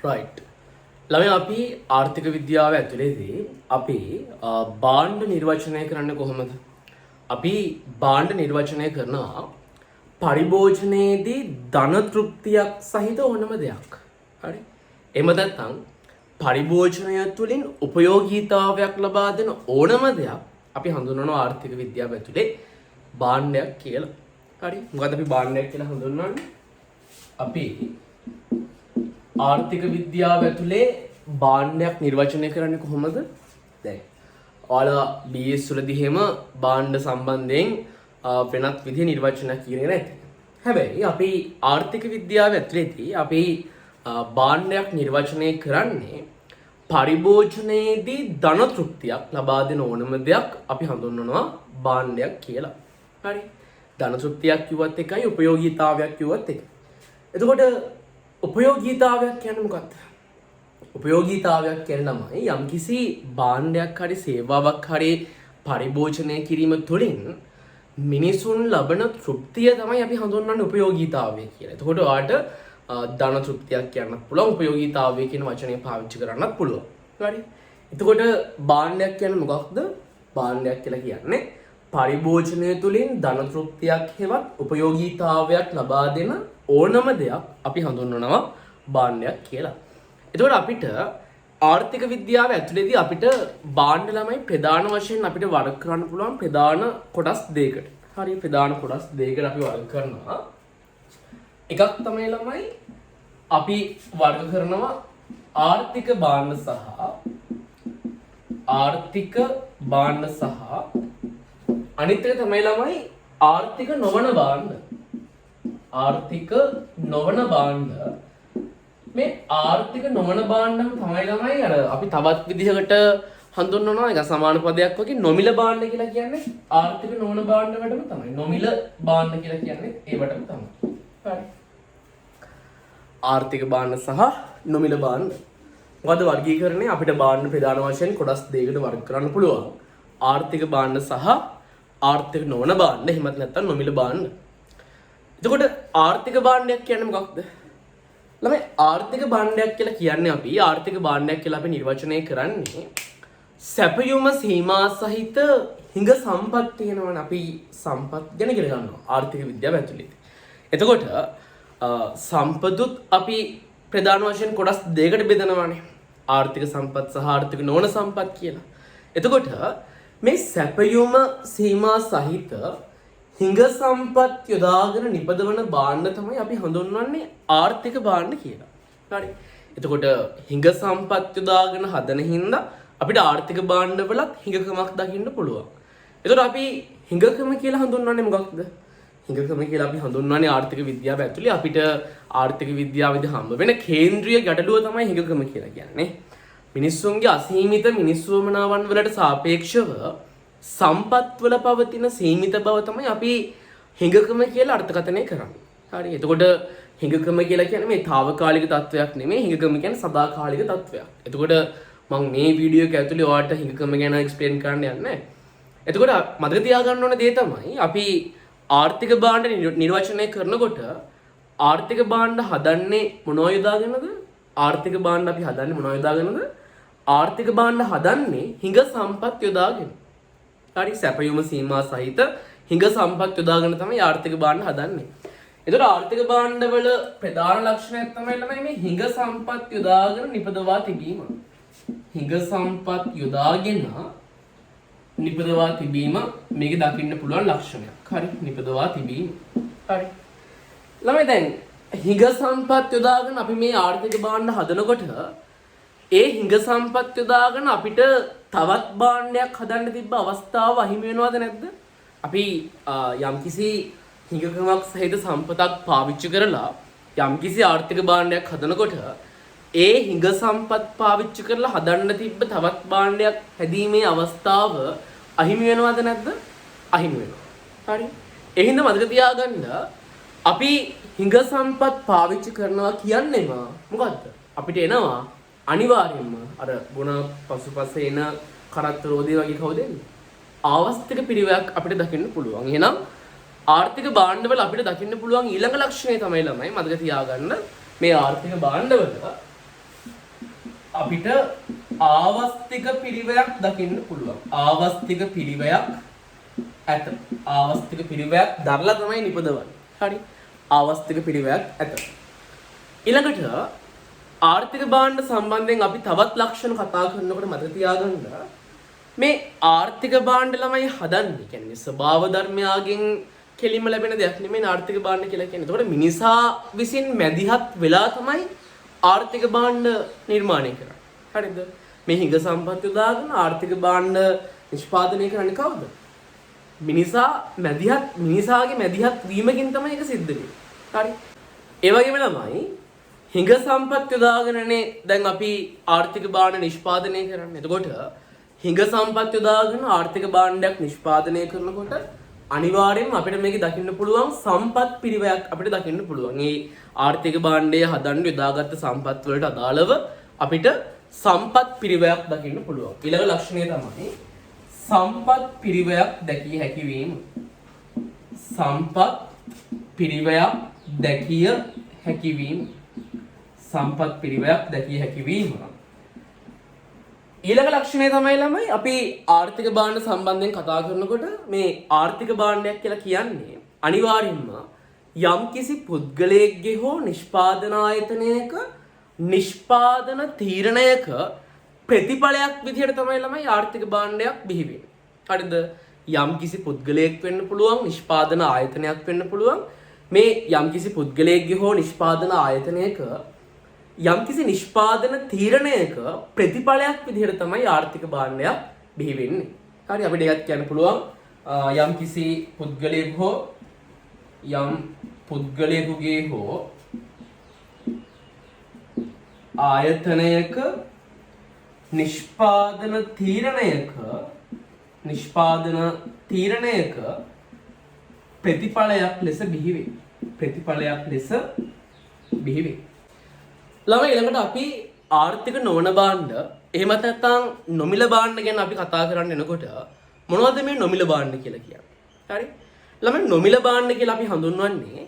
Right. ළමයි, අපි ආර්ථික විද්‍යාව ඇතුළේදී අපි භාණ්ඩ නිර්වචනය කරන්නේ කොහොමද? අපි භාණ්ඩ නිර්වචනය කරනවා පරිභෝජනයේදී ධන තෘප්තියක් සහිත ඕනම දෙයක්. හරි. එහෙම නැත්නම් පරිභෝජනය තුළින් උපයෝගීතාවයක් ලබා දෙන ඕනම දෙයක් අපි හඳුන්වනවා ආර්ථික විද්‍යාව ඇතුලේ භාණ්ඩයක් කියලා. හරි. මොකද අපි භාණ්ඩයක් කියලා හඳුන්වන්නේ? අපි ආර්ථික විද්‍යාව ඇතුලේ භාණ්ඩයක් නිර්වචනය කරන්නේ කොහොමද? දැන් ඔයාලා BS වලදී එහෙම භාණ්ඩ සම්බන්ධයෙන් වෙනත් විදිහේ නිර්වචනයක් ඉගෙනගෙන ඇති. හැබැයි අපි ආර්ථික විද්‍යාව ඇතුලේදී අපි භාණ්ඩයක් නිර්වචනය කරන්නේ පරිභෝජනයේදී ධන තෘප්තියක් ලබා දෙන ඕනම දෙයක් අපි හඳුන්වනවා භාණ්ඩයක් කියලා. හරි. ධන තෘප්තියක් කිව්වත් එකයි, උපයෝගීතාවයක් කිව්වත් එකයි. එතකොට උපයෝගීතාවයක් කියන්නේ මොකක්ද? උපයෝගීතාවයක් කියන්නේ ළමයි, යම්කිසි භාණ්ඩයක් හරි සේවාවක් හරි පරිභෝජනය කිරීම තුළින් මිනිසුන් ලබන තෘප්තිය තමයි අපි හඳුන්වන්නේ උපයෝගීතාවය කියලා. එතකොට ඔයාට ධන තෘප්තියක් කියන්නත් පුළුවන්, උපයෝගීතාවය කියන වචනය පාවිච්චි කරන්නත් පුළුවන්. හරි. එතකොට භාණ්ඩයක් කියන්නේ මොකක්ද? භාණ්ඩයක් කියලා කියන්නේ පරිභෝජනය තුළින් ධන තෘප්තියක් හෙවත් උපයෝගීතාවයක් ලබා දෙන ඕනම දෙයක් අපි හඳුන්වනවා භාණ්ඩයක් කියලා. එතකොට අපිට ආර්ථික විද්‍යාව ඇතුළේදී අපිට භාණ්ඩ ළමයි ප්‍රධාන වශයෙන් අපිට වර්ග කරන්න පුළුවන් ප්‍රධාන කොටස් දෙකකට. හරි, ප්‍රධාන කොටස් දෙකකට අපි වර්ග කරනවා. එකක් තමයි ළමයි, අපි වර්ග කරනවා ආර්ථික භාණ්ඩ සහ අනිත් එක තමයි ළමයි, ආර්ථික නොවන භාණ්ඩ. ආර්ථික නොවන භාණ්ඩ. මේ ආර්ථික නොවන භාණ්ඩම තමයි ළමයි, අර අපි තවත් විදිහකට හඳුන්වනවා එක සමාන පදයක් වගේ නොමිල භාණ්ඩ කියලා කියන්නේ. ආර්ථික නොවන භාණ්ඩ වලටම තමයි නොමිල භාණ්ඩ කියලා කියන්නේ, ඒවටම තමයි. හරි. ආර්ථික භාණ්ඩ සහ නොමිල භාණ්ඩ. මොකද වර්ගීකරණය? අපිට භාණ්ඩ ප්‍රධාන වශයෙන් කොටස් දෙකකට වර්ග කරන්න පුළුවන්. ආර්ථික භාණ්ඩ සහ ආර්ථික නොවන භාණ්ඩ, එහෙමත් නැත්නම් නොමිල භාණ්ඩ. එතකොට ආර්ථික භාණ්ඩයක් කියන්නේ මොකක්ද? ළමයි, ආර්ථික භාණ්ඩයක් කියලා කියන්නේ, අපි ආර්ථික භාණ්ඩයක් කියලා අපි නිර්වචනය කරන්නේ සැපයුම සීමා සහිත හිඟ සම්පත් තියෙනවනේ. අපි සම්පත් ගැන ඉගෙන ගන්නවා ආර්ථික විද්‍යාව ඇතුළේ. එතකොට සම්පතුත් අපි ප්‍රධාන වශයෙන් කොටස් දෙකකට බෙදනවානේ. ආර්ථික සම්පත් සහ ආර්ථික නොවන සම්පත් කියලා. එතකොට මේ සැපයුම සීමා සහිත හිඟ සම්පත් යොදාගෙන නිපදවන භාණ්ඩ තමයි අපි හඳුන්වන්නේ ආර්ථික භාණ්ඩ කියලා. හරි. එතකොට හිඟ සම්පත් යොදාගෙන හදන හින්දා අපිට ආර්ථික භාණ්ඩවලත් හිඟකමක් දකින්න පුළුවන්. එතකොට අපි හිඟකම කියලා හඳුන්වන්නේ මොකක්ද? හිඟකම කියලා අපි හඳුන්වන්නේ ආර්ථික විද්‍යාව ඇතුලේ අපිට ආර්ථික විද්‍යාවේදී හම්බ වෙන කේන්ද්‍රීය ගැටලුව තමයි හිඟකම කියලා කියන්නේ. මිනිස්සුන්ගේ අසීමිත මිනිස් වුවමනාවන් වලට සාපේක්ෂව සම්පත් වල පවතින සීමිත බව තමයි අපි හිඟකම කියලා අර්ථකථනය කරන්නේ. හරි. එතකොට හිඟකම කියලා කියන්නේ මේ තාවකාලික තත්වයක් නෙමෙයි. හිඟකම කියන්නේ සදාකාලික තත්වයක්. එතකොට මං මේ වීඩියෝ එක ඇතුලේ ඔයාලට හිඟකම ගැන එක්ස්ප්ලেইন කරන්න යන්නේ නැහැ. එතකොට මතක තියාගන්න ඕන දේ තමයි, අපි ආර්ථික භාණ්ඩ නිර්වචනය කරනකොට ආර්ථික භාණ්ඩ හදන්නේ මොනවා යොදාගෙනද? ආර්ථික භාණ්ඩ අපි හදන්නේ මොනවා යොදාගෙනද? ආර්ථික භාණ්ඩ හදන්නේ හිඟ සම්පත් යොදාගෙන. හරි, සැපයුම සීමා සහිත හිඟ සම්පත් යොදාගෙන තමයි ආර්ථික භාණ්ඩ හදන්නේ. එතකොට ආර්ථික භාණ්ඩවල ප්‍රධාන ලක්ෂණයක් තමයි ළමයි, මේ හිඟ සම්පත් යොදාගෙන නිපදවා තිබීම. හිඟ සම්පත් යොදාගෙන නිපදවා තිබීම මේක දකින්න පුළුවන් ලක්ෂණයක්. හරි, නිපදවා තිබීම. හරි. ළමයි, දැන් හිඟ සම්පත් යොදාගෙන අපි මේ ආර්ථික භාණ්ඩ හදනකොට ඒ හිඟ සම්පත් යොදාගෙන අපිට තවත් භාණ්ඩයක් හදන්න තිබ්බ අවස්ථාව අහිමි වෙනවද නැද්ද? අපි යම්කිසි හිඟකමක් සහිත සම්පතක් පාවිච්චි කරලා යම්කිසි ආර්ථික භාණ්ඩයක් හදනකොට ඒ හිඟ සම්පත් පාවිච්චි කරලා හදන්න තිබ්බ තවත් භාණ්ඩයක් හැදීමේ අවස්ථාව අහිමි වෙනවද නැද්ද? අහිමි වෙනවා. හරි. ඒ හින්දා මතක තියාගන්න, අපි හිඟ සම්පත් පාවිච්චි කරනවා කියන්නේම මොකද්ද? අපිට එනවා අනිවාර්යයෙන්ම අර ගුණ පසුපස එන කරත්ත රෝදේ වගේ කවුද එන්නේ? ආවස්තික පිරිවැයක් අපිට දකින්න පුළුවන්. එහෙනම් ආර්ථික භාණ්ඩවල අපිට දකින්න පුළුවන් ඊළඟ ලක්ෂණය තමයි ළමයි, මතක තියාගන්න, මේ ආර්ථික භාණ්ඩවල අපිට ආවස්තික පිරිවැයක් දකින්න පුළුවන්. ආවස්තික පිරිවැයක් ඇත. ආවස්තික පිරිවැයක් දරලා තමයි නිපදවන්නේ. හරි. ආවස්තික පිරිවැයක් ඇත. ඊළඟට ආර්ථික භාණ්ඩ සම්බන්ධයෙන් අපි තවත් ලක්ෂණ කතා කරනකොට මතක තියාගන්න, මේ ආර්ථික භාණ්ඩ ළමයි හදන්නේ කියන්නේ ස්වභාව ධර්මයාගෙන් කෙලින්ම ලැබෙන දෙයක් නෙමෙයි ආර්ථික භාණ්ඩ කියලා කියන්නේ. එතකොට මිනිසා විසින් මැදිහත් වෙලා තමයි ආර්ථික භාණ්ඩ නිර්මාණය කරන්නේ. හරිද? මේ හිඟ සම්පත් යොදාගෙන ආර්ථික භාණ්ඩ නිෂ්පාදනය කරන්නේ කවුද? මිනිසා මැදිහත්, මිනිසාගේ මැදිහත් වීමකින් තමයි ඒක සිද්ධ වෙන්නේ. හරි. ඒ වගේම ළමයි, හිඟ සම්පත් යොදාගෙනනේ දැන් අපි ආර්ථික භාණ්ඩ නිෂ්පාදනය කරන්නේ. එතකොට හිඟ සම්පත් යොදාගෙන ආර්ථික භාණ්ඩයක් නිෂ්පාදනය කරනකොට අනිවාර්යෙන්ම අපිට මේක දකින්න පුළුවන් සම්පත් පිරිවැයක් අපිට දකින්න පුළුවන්. මේ ආර්ථික භාණ්ඩය හදන්න යොදාගත්ත සම්පත් වලට අදාළව අපිට සම්පත් පිරිවැයක් දකින්න පුළුවන්. ඊළඟ ලක්ෂණය තමයි සම්පත් පිරිවැයක් දැකිය හැකි වීම. සම්පත් පිරිවැයක් දැකිය හැකි වීම. සම්පත් පිරිවැයක් දැකිය හැකි වීම. ඊළඟ ලක්ෂණය තමයි ළමයි, අපි ආර්ථික භාණ්ඩ සම්බන්ධයෙන් කතා කරනකොට මේ ආර්ථික භාණ්ඩයක් කියලා කියන්නේ අනිවාර්යෙන්ම යම්කිසි පුද්ගලයෙක්ගේ හෝ නිෂ්පාදන ආයතනයක නිෂ්පාදන තීරණයක ප්‍රතිඵලයක් විදිහට තමයි ළමයි ආර්ථික භාණ්ඩයක් බිහි වෙන්නේ. හරිද? යම්කිසි පුද්ගලයෙක් වෙන්න පුළුවන්, නිෂ්පාදන ආයතනයක් වෙන්න පුළුවන්. මේ යම්කිසි පුද්ගලයෙක්ගේ හෝ නිෂ්පාදන ආයතනයක යම්කිසි නිෂ්පාදන තීරණයක ප්‍රතිඵලයක් විදිහට තමයි ආර්ථික භාණ්ඩයක් බිහි වෙන්නේ. හරි, අපිට ඒකත් කියන්න පුළුවන් යම්කිසි පුද්ගලයෙකු හෝ යම් පුද්ගලයෙකුගේ හෝ ආයතනයක නිෂ්පාදන තීරණයක ප්‍රතිඵලයක් ලෙස බිහි වේ. ප්‍රතිඵලයක් ලෙස බිහි වේ. ළමයි, ඊළඟට අපි ආර්ථික නොවන භාණ්ඩ, එහෙමත් නැත්නම් නොමිල භාණ්ඩ ගැන අපි කතා කරන්න එනකොට මොනවද මේ නොමිල භාණ්ඩ කියලා කියන්නේ? හරි. ළමයි, නොමිල භාණ්ඩ කියලා අපි හඳුන්වන්නේ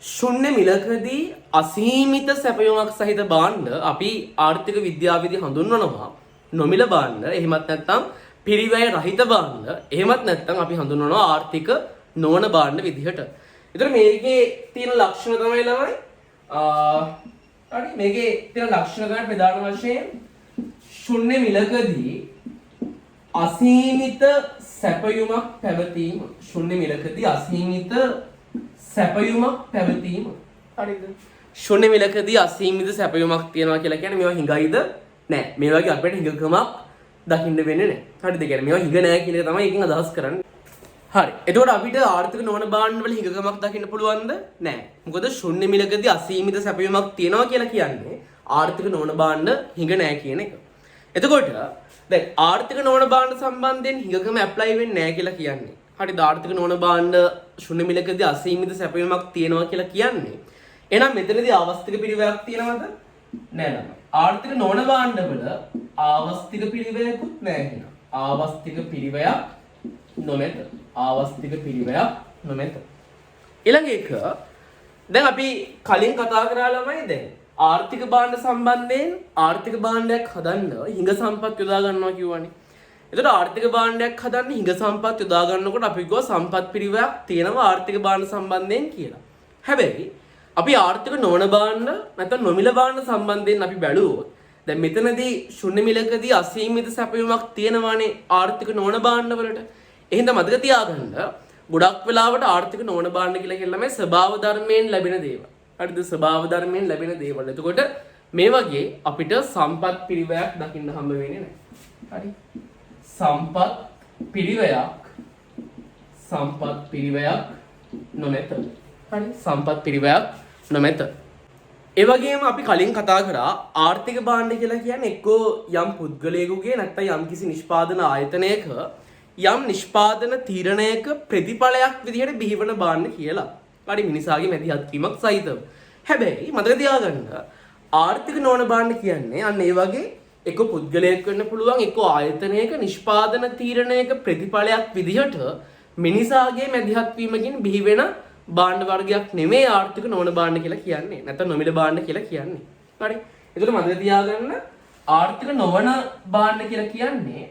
ශුන්‍ය මිලකදී අසීමිත සැපයුමක් සහිත භාණ්ඩ අපි ආර්ථික විද්‍යාවේදී හඳුන්වනවා නොමිල භාණ්ඩ, එහෙමත් නැත්නම් පිරිවැය රහිත භාණ්ඩ, එහෙමත් නැත්නම් අපි හඳුන්වනවා ආර්ථික නොවන භාණ්ඩ විදිහට. ඒතර මේකේ තියෙන ලක්ෂණ තමයි ළමයි, හරි, මේකේ තියෙන ලක්ෂණ තමයි ප්‍රධාන වශයෙන් ශුන්‍ය මිලකදී අසීමිත සැපයුමක් පැවතීම. ශුන්‍ය මිලකදී අසීමිත සැපයුමක් පැවතීම. හරිද? ශුන්‍ය මිලකදී අසීමිත සැපයුමක් තියනවා කියලා කියන්නේ මේවා හිඟයිද? නෑ. මේ වගේ අපිට හිඟකමක් දකින්න වෙන්නේ නෑ. හරිද? කියන්නේ මේවා හිඟ නෑ කියන එක තමයි එකෙන් අදහස් කරන්නේ. හරි. එතකොට අපිට ආර්ථික නොවන භාණ්ඩ වල හිඟකමක් දකින්න පුළුවන්ද? නෑ. මොකද ශුන්‍ය මිලකදී අසීමිත සැපයුමක් තියනවා කියලා කියන්නේ ආර්ථික නොවන භාණ්ඩ හිඟ නෑ කියන එක. එතකොට දැන් ආර්ථික නොවන භාණ්ඩ සම්බන්ධයෙන් හිඟකම ඇප්ලයි වෙන්නේ නෑ කියලා කියන්නේ. හරිද? ආර්ථික නොවන භාණ්ඩ ශුන්‍ය මිලකදී අසීමිත සැපයුමක් තියනවා කියලා කියන්නේ. එහෙනම් මෙතනදී ආවස්තික පිරිවැයක් තියනවද? නෑ ළමයි. ආර්ථික නොවන භාණ්ඩවල ආවස්තික පිරිවැයකුත් නෑ එහෙනම්. ආවස්තික පිරිවැයක් නොමැත. ආවස්තික පිරිවැයක් නොමැත. ඊළඟ එක, දැන් අපි කලින් කතා කරා ළමයි, දැන් ආර්ථික භාණ්ඩ සම්බන්ධයෙන් ආර්ථික භාණ්ඩයක් හදන්න හිඟ සම්පත් යොදා ගන්නවා කිව්වනේ. එතකොට ආර්ථික භාණ්ඩයක් හදන්න හිඟ සම්පත් යොදා ගන්නකොට අපි කිව්වා සම්පත් පිරිවැයක් තියෙනවා ආර්ථික භාණ්ඩ සම්බන්ධයෙන් කියලා. හැබැයි අපි ආර්ථික නොවන භාණ්ඩ නැත්නම් නොමිල භාණ්ඩ සම්බන්ධයෙන් අපි බැලුවොත්, දැන් මෙතනදී ශුන්‍ය මිලකදී අසීමිත සැපයුමක් තියෙනවානේ ආර්ථික නොවන භාණ්ඩ වලට. එහෙනම් මතක තියාගන්න, ගොඩක් වෙලාවට ආර්ථික නොවන භාණ්ඩ කියලා කියන ළමයි ස්වභාව ධර්මයෙන් ලැබෙන දේවල්. හරිද? ස්වභාව ධර්මයෙන් ලැබෙන දේවල්. එතකොට මේ වගේ අපිට සම්පත් පිරිවැයක් දකින්න හම්බ වෙන්නේ නැහැ. හරි. සම්පත් පිරිවැයක් නොමැත. හරි. සම්පත් පිරිවැයක් නොමැත. ඒ වගේම අපි කලින් කතා කරා ආර්ථික භාණ්ඩ කියලා කියන්නේ එක්කෝ යම් පුද්ගලයෙකුගේ නැත්නම් යම්කිසි නිෂ්පාදන ආයතනයක යම් නිෂ්පාදන තීරණයක ප්‍රතිඵලයක් විදිහට බිහිවන භාණ්ඩ කියලා. හරි, මිනිසාගේ මැදිහත් වීමක් සහිතව. හැබැයි මතක තියාගන්න, ආර්ථික නොවන භාණ්ඩ කියන්නේ අන්න ඒ වගේ එක්ක පුද්ගලයෙක් වෙන්න පුළුවන්, එක්ක ආයතනයක නිෂ්පාදන තීරණයක ප්‍රතිඵලයක් විදිහට මිනිසාගේ මැදිහත් වීමකින් බිහිවෙන භාණ්ඩ වර්ගයක් නෙමෙයි ආර්ථික නොවන භාණ්ඩ කියලා කියන්නේ. නැත්නම් නොමිල භාණ්ඩ කියලා කියන්නේ. හරි. ඒකට මතක තියාගන්න, ආර්ථික නොවන භාණ්ඩ කියලා කියන්නේ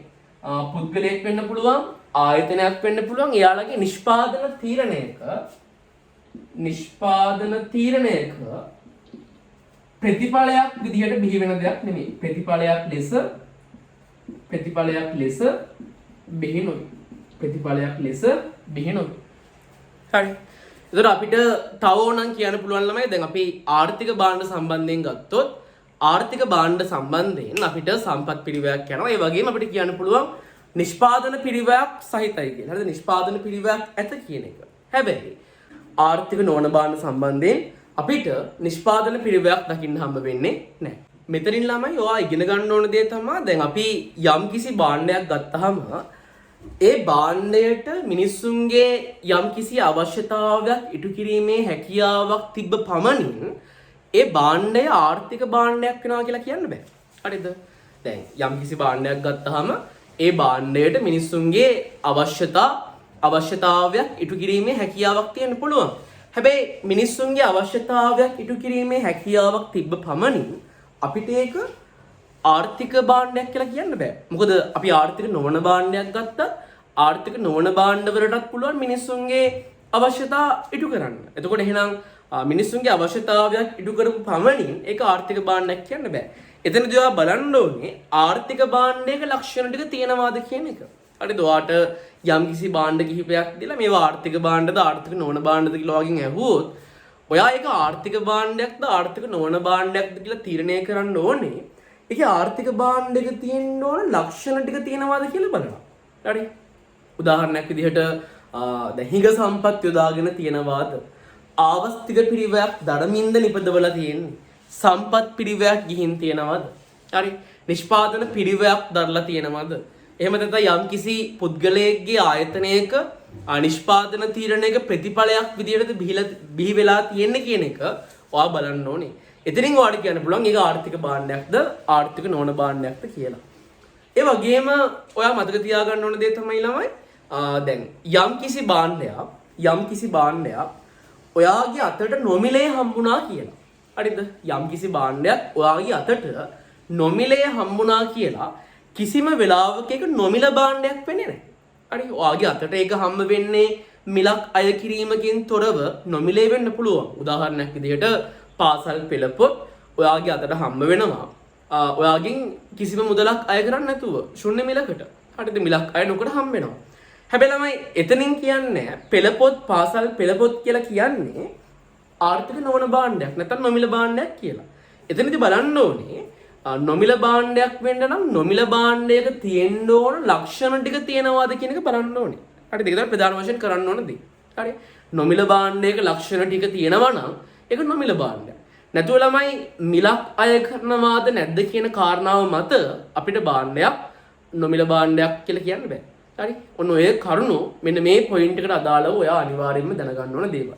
පුද්ගලයෙක් වෙන්න පුළුවන්, ආයතනයක් වෙන්න පුළුවන්. එයාලගේ නිෂ්පාදන තීරණයක ප්‍රතිඵලයක් විදිහට බිහි වෙන දෙයක් නෙමෙයි. ප්‍රතිඵලයක් ලෙස බිහි නොවේ. ප්‍රතිඵලයක් ලෙස බිහි නොවේ. හරි. එතකොට අපිට තව ඕනම් කියන්න පුළුවන් ළමයි, දැන් අපි ආර්ථික භාණ්ඩ සම්බන්ධයෙන් ගත්තොත්, ආර්ථික භාණ්ඩ සම්බන්ධයෙන් අපිට සම්පත් පිරිවැයක් යනවා. ඒ වගේම අපිට කියන්න පුළුවන් නිෂ්පාදන පිරිවැයක් සහිතයි කියලා. හරිද? නිෂ්පාදන පිරිවැයක් ඇත කියන එක. හැබැයි ආර්ථික නොවන භාණ්ඩ සම්බන්ධයෙන් අපිට නිෂ්පාදන පිරිවැයක් දකින්න හම්බ වෙන්නේ නැහැ. මෙතනින් ළමයි ඔයා ඉගෙන ගන්න ඕන දේ තමයි, දැන් අපි යම් කිසි භාණ්ඩයක් ගත්තාම ඒ භාණ්ඩයට මිනිස්සුන්ගේ යම් කිසි අවශ්‍යතාවයක් ඉටු කිරීමේ හැකියාවක් තිබ්බ පමණින් ඒ භාණ්ඩය ආර්ථික භාණ්ඩයක් වෙනවා කියලා කියන්න බෑ. හරිද? දැන් යම් කිසි භාණ්ඩයක් ගත්තාම ඒ භාණ්ඩයට මිනිස්සුන්ගේ අවශ්‍යතාවයක් ඉටු කිරීමේ හැකියාවක් තියෙන්න පුළුවන්. හැබැයි මිනිස්සුන්ගේ අවශ්‍යතාවයක් ඉටු කිරීමේ හැකියාවක් තිබ්බ පමණින් අපිට ඒක ආර්ථික භාණ්ඩයක් කියලා කියන්න බෑ. මොකද අපි ආර්ථික නොවන භාණ්ඩයක් ගත්තත් ආර්ථික නොවන භාණ්ඩවලටත් පුළුවන් මිනිස්සුන්ගේ අවශ්‍යතා ඉටු කරන්න. එතකොට එහෙනම් මිනිස්සුන්ගේ අවශ්‍යතාවයක් ඉටු කරපු පමණින් ඒක ආර්ථික භාණ්ඩයක් කියන්න බෑ. එතනදී ඔයා බලන්න ඕනේ ආර්ථික භාණ්ඩයක ලක්ෂණ ටික තියෙනවාද කියන එක. හරිද? ඔයාට යම් කිසි භාණ්ඩ කිහිපයක් දීලා මේවා ආර්ථික භාණ්ඩද ආර්ථික නොවන භාණ්ඩද කියලා ඔයාගෙන් ඇහුවොත්, ඔයා ඒක ආර්ථික භාණ්ඩයක්ද ආර්ථික නොවන භාණ්ඩයක්ද කියලා තීරණය කරන්න ඕනේ ඒකේ ආර්ථික භාණ්ඩයක තියෙන්න ඕන ලක්ෂණ ටික තියෙනවාද කියලා බලනවා. හරි. උදාහරණයක් විදිහට දැන් හිඟ සම්පත් යොදාගෙන තියෙනවාද? ආවස්තික පිරිවැයක් දරමින්ද නිපදවලා තියෙන්නේ? සම්පත් පිරිවැයක් ගිහින් තියෙනවද? හරි. නිෂ්පාදන පිරිවැයක් දරලා තියෙනවද? එහෙම නැත්නම් යම්කිසි පුද්ගලයෙක්ගේ ආයතනයක නිෂ්පාදන තීරණයක ප්‍රතිඵලයක් විදිහටද බිහි වෙලා තියෙන්නේ කියන එක ඔයා බලන්න ඕනේ. එතනින් ඔයාට කියන්න පුළුවන් ඒක ආර්ථික භාණ්ඩයක්ද ආර්ථික නොවන භාණ්ඩයක්ද කියලා. ඒ වගේම ඔයා මතක තියාගන්න ඕන දේ තමයි ළමයි, දැන් යම් කිසි භාණ්ඩයක් ඔයාගේ අතට නොමිලේ හම්බුණා කියලා. හරිද? යම් කිසි භාණ්ඩයක් ඔයාගේ අතට නොමිලේ හම්බුණා කියලා කිසිම වෙලාවක ඒක නොමිල භාණ්ඩයක් වෙන්නේ නැහැ. හරි. ඔයාගේ අතට ඒක හම්බ වෙන්නේ මිලක් අය කිරීමකින් තොරව නොමිලේ වෙන්න පුළුවන්. උදාහරණයක් විදිහට පාසල් පෙළපොත් ඔයාගේ අතට හම්බ වෙනවා. ඔයාගෙන් කිසිම මුදලක් අය කරන්නේ නැතුව ශුන්‍ය මිලකට. හරිද? මිලක් අය නොකර හම්බ වෙනවා. හැබැයි ළමයි, එතනින් කියන්නේ පෙළපොත්, පාසල් පෙළපොත් කියලා කියන්නේ ආර්ථික නොවන භාණ්ඩයක් නැත්නම් නොමිල භාණ්ඩයක් කියලා. එතනදි බලන්න ඕනේ නොමිල භාණ්ඩයක් වෙන්න නම් නොමිල භාණ්ඩයක තියෙන්න ඕන ලක්ෂණ ටික තියෙනවාද කියන එක බලන්න ඕනේ. හරිද? ඒක තමයි ප්‍රධාන වශයෙන් කරන්න ඕන දේ. හරි. නොමිල භාණ්ඩයක ලක්ෂණ ටික තියෙනවා නම් ඒක නොමිල භාණ්ඩයක්. නැතුව ළමයි, මිලක් අය කරනවාද නැද්ද කියන කාරණාව මත අපිට භාණ්ඩයක් නොමිල භාණ්ඩයක් කියලා කියන්න බෑ. හරි. ඔන්න ඔය කරුණු මෙන්න මේ පොයින්ට් එකට අදාළව ඔයා අනිවාර්යයෙන්ම දැනගන්න ඕන දේවල්.